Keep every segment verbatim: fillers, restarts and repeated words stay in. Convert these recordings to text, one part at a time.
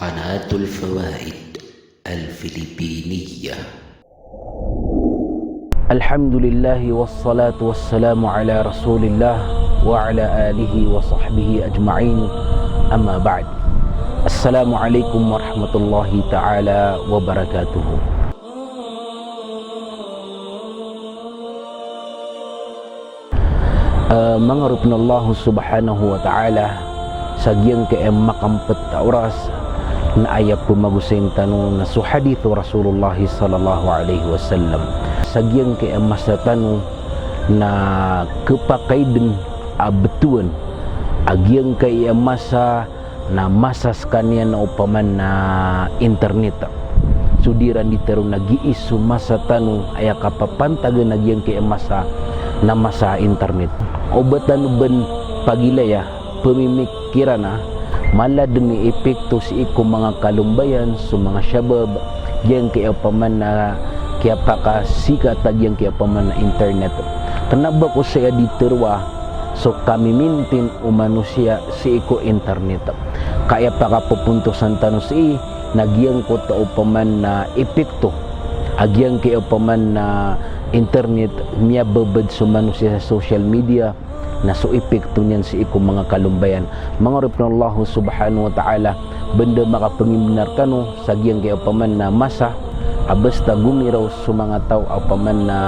Qanatul Fawaid Al-Filipiniyah. Alhamdulillah, wassalatu wassalamu ala Rasulillah wa ala alihi wa sahbihi ajma'in. Amma ba'd. Assalamu alaikum warahmatullahi ta'ala wabarakatuh. Eh, manga oripn o Allah subhanahu wa ta'ala, sa giyangkai a makambtad a oras na aya pmagosayn tano na so hadith o Rasulullah sallallahu alaihi wasallam. Sa giyangkai a masa tano na khapakay dn a btowan a giyangkai a masa na masa skaniyan na opama na internet. So di iran di tharoon a gii so masa tano a aya kapapantagan a giyangkai a masa na masa internet. O ba tano bn pagilaya, pmimikiran a mala dn i epekto sii ko manga kalombayan, so manga shabab, giyangkai a opama na kiyapakasikat a giyangkai a opama na internet. Kna ba ko saya di tharoa so kamimintin o manosiya sii ko internet. Ka aya pakapopontosan tano sii na giyangkoto a opama na epekto a giyangkai a opama na internet, miyababad so manosiya sa social media, na so epekto niyan sii ko manga kalombayan. Manga oripn o Allah subhanahu wa ta'ala, ba dn a makapngimnar kano sa giyangkai a opama na masa a basta gomiraw so manga taw a opama na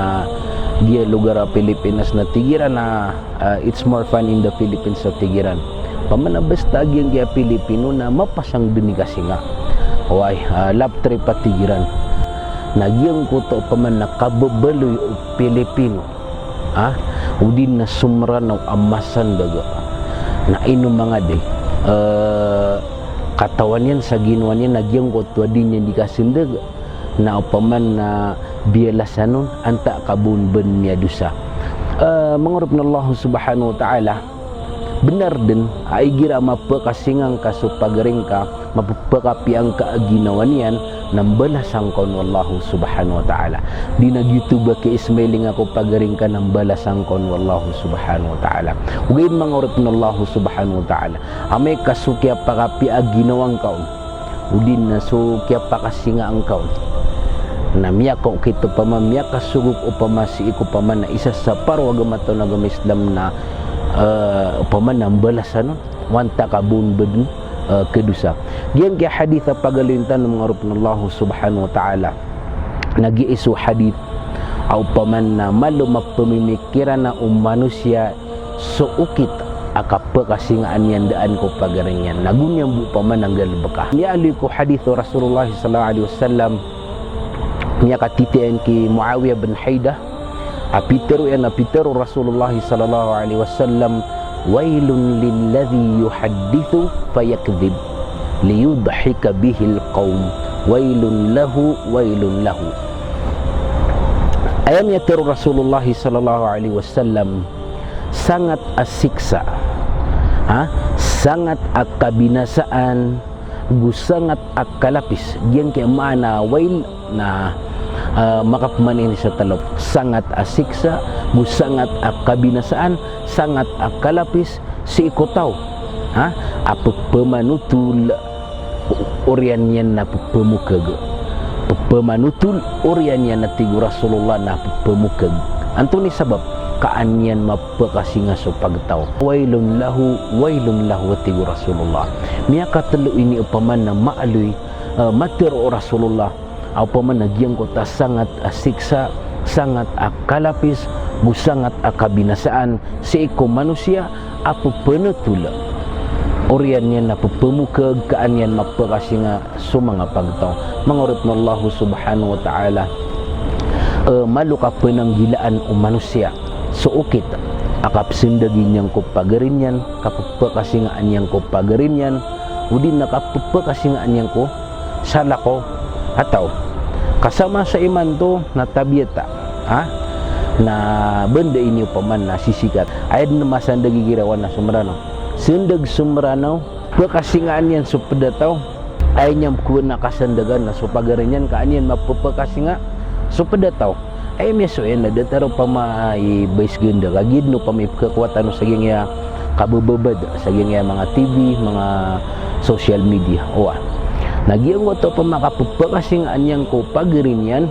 giya logar a Pilipinas na tig iran a, ah, it's more fun in the Philippines a tig iran. Opama na basta giyangkai a Pilipino na mapasang dn i kasinga. Oway, ah, lap trip a tig iran. Na giyangkoto a opama na kababaloy o Pilipino, ah, odi na so Mranaw a masandag. Na ino manga di, eh, katawan iyan sa ginawa niyan a giyangkoto a di niyan di kasandag na opama na biyalasan on, antaa ka bo on bn miyadosa. Eh, manga oripn o Allah subhanahu wa ta'ala, bnar dn a igira a mapakasinga ngka so pagari ngka, mapapakapiya ngka a ginawa niyan, na mbalasan ka on o Allah subhanahu wa ta'ala. Di na giyoto ba kiismailing ako pagari ngka na mbalasan ka on o Allah subhanahu wa ta'ala. Ogaid manga oripn o Allah subhanahu wa ta'ala, amay ka so kiyapakapiya a ginawa ngka on, odi na so kiyapakasinga ngka on, na miyakaokit opama, miyakasogok opama sii ko opama na isa sa paro a agama tano a agama Islam na, eh, opama na mbalasan on, o antaa ka bo on bn, eh, kadosa. Giyangkai a hadith a pagaloyin tano manga oripn o Allah subhanahu wa ta'ala, na giya so hadith a opama na malo mapmimikiran o manosiya so okit a kapakasingaan iyan daan ko pagari niyan, na go niyan bo opama na nggalbka. Miyaaloy ko hadith o Rasulullah sallallahu alaihi wasallam, miyakatitayan ki Muawiyah bin Haidah, a pitharo iyan a pitharo o Rasulullah sallallahu alaihi wasallam, "Wailun lilladhi yuhaddithu fayakdhib liyudhika bihil qawm. Wailun lahu, wailun lahu." Aya miyatharo o Rasulullah sallallahu alaihi wasallam, sangat a siksa, ha? Sangat a kabinasaan, go sangat a kalapis. Giyangkai a maana a wail na, ah, makapmaana iyan sa talo. Sangat a siksa, go sangat a kabinasaan, sangat a kalapis sii ko taw, ha? A pphamanothol, oriyan iyan na pphamokag. Pphamanothol, oriyan iyan na tig o Rasulullah na pphamokag. Antonaa i sabap? Ka an iyan mapakasinga so pagtaw. "Wailun lahu, wailun lahu," a tig o Rasulullah. Miyakatlo ini opama na maaloy, eh, matharo o Rasulullah a opama na giyangkoto a sangat a siksa, sangat a kalapis, go sangat a kabinasaan sii ko manosiya a pphamanothol, oriyan iyan na pphamokag, ka an iyan mapakasinga so manga pagtaw. Manga oripn o Allah subhanahu wa ta'ala, eh, malo ka pnanggilaan o manosiya so okit a kapsndagi niyan ko pagari niyan, kapphakasingaan iyan ko pagari niyan, odi na kapphakasingaan iyan ko salakaw a taw. Ka sa masa imanto na tabiya ta, ha? Na banda ini opama na sisikat. Aya dn a masandagi girawan na so Mranaw. Sndag so Mranaw, pakasingaan iyan so pd a taw. Aya niyan pkhawan a kasandagan na so pagari niyan, ka an iyan mapphakasinga so pd a taw. Aya miyasowa iyan na datar opama i bais ganda, ka giya dn opama i pkhakowa tano sa giyangkaya kabababad, sa giyangkaya manga T V, manga social media. Oway. Na giyangkoto a pamakappakasinga niyan ko pagari niyan,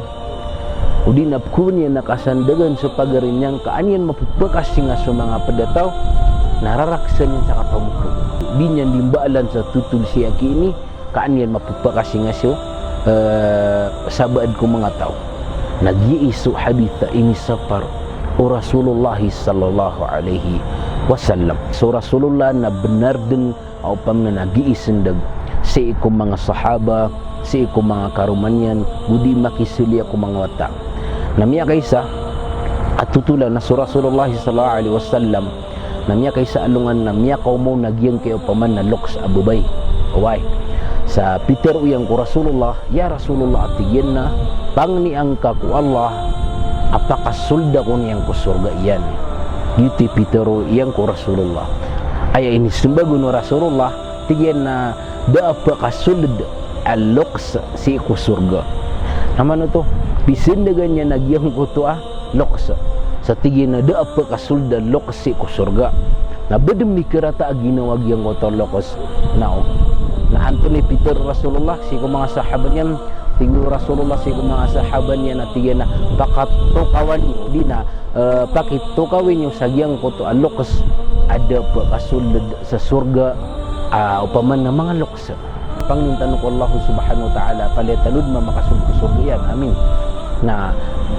odi na pkowaan iyan a kasandagan so pagari niyan ka an iyan mappakasinga so manga pd a taw, na raraksan iyan sa kapamokhag. Di niyan di mbaalan sa totol si aki ini, ka an iyan mappakasinga so, eh, sabaad ko manga taw. Na giya i so hadith a inisapar o Rasulullah sallallahu alaihi wasallam. So Rasulullah na bnar dn a opama na giya i sndg sii ko manga sahaba, sii ko manga karoma niyan, go di makisoliya ko manga wata. Na miyakaisa a totolan na so Rasulullah sallallahu alaihi wasallam, na miyakaisa a alongan na miyakaoma on a giyangkai a opama na loks a babay. Oway. Sa pitharo iyan ko Rasulullah, "Ya Rasulullah," a tig iyan, "na pangni angka ko Allah a pakasold ako niyan ko sorga iyan." Giyoto i pitharo iyan ko Rasulullah. Aya inismbag on o Rasulullah, tig iyan a da a pakasold a loks sii ko sorga. Na mano oto, pisndagan iyan a giyangkoto a loks. Sa tig iyan a da a pakasold a loks sii ko sorga. Na ba dn mikarata a ginawa giyangkoto a loks? Na o. Na antonaa i pitharo o Rasulullah sii ko manga sahaba niyan? Tig o Rasulullah sii ko manga sahaba niyan a tig iyan a pakatokawan iyo, di na, eh, pakitokawi niyo sa giyangkoto a loks a da a pakasold sa sorga, a opama na manga loks. Pangnin tano ko Allah subhanahu wa ta'ala, palaya tano dn mamakasold ko sorga iyan. Amin. Na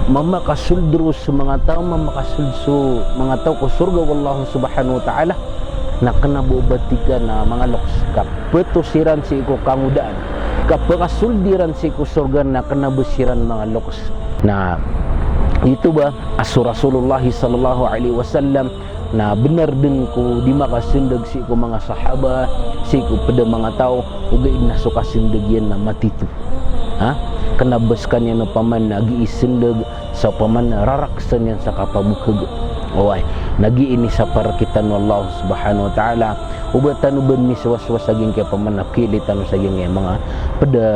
mamakasold ron so manga taw, mamakasold so manga taw ko sorga o Allah subhanahu wa ta'ala, na kna bo ba tig ka na manga loks. Ka pto siran sii ko kangodaan, ka pakasold iran sii ko sorga na kna bo siran manga loks. Na ito ba a so Rasulullah sallallahu alaihi wasallam na bnar dn ko di makasndg sii ko manga sahaba, sii ko pd a manga taw, ogaid na so kasndg iyan na matito. Ha? Kna ba skaniyan opama na giya i sndg sa opama na raraksan iyan sa kapamokhag. Oway, na giya inisapar rktano o Allah subhanahu wa ta'ala, o ba tano ba miswaswas sa giyangkai a opama na pkhailay tano sa giyangkai a manga pd a,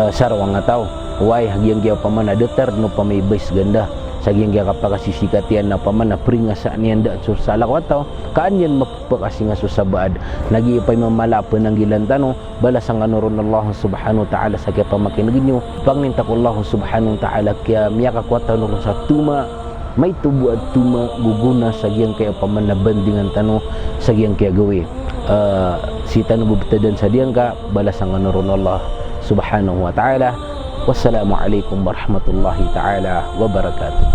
eh, sarawang a taw. Oway, giyangkai a opama na datar dn opama i bai sa ganda sa giyangkai a kapakasisikat iyan na opama na pringasaan iyan daan so salakaw a taw, ka an iyan mappakasinga so sabaad. Na giya i pamamala a pnanggilaan tano, balasan kano ron o Allah subhanahu wa ta'ala sa kiyapamakin'g iyo. Pangnin ta ko Allah subhanahu wa ta'ala a kiyamiyakakowa tano ron sa toma, maito bo a toma gogona sa giyangkai a opama na bandingan tano sa giyangkai a gawii. Eh, sii tano bo btadn sa diyangka, balasan kano ron o Allah subhanahu wa ta'ala. Wassalamu alaikum warahmatullahi ta'ala wabarakatuh.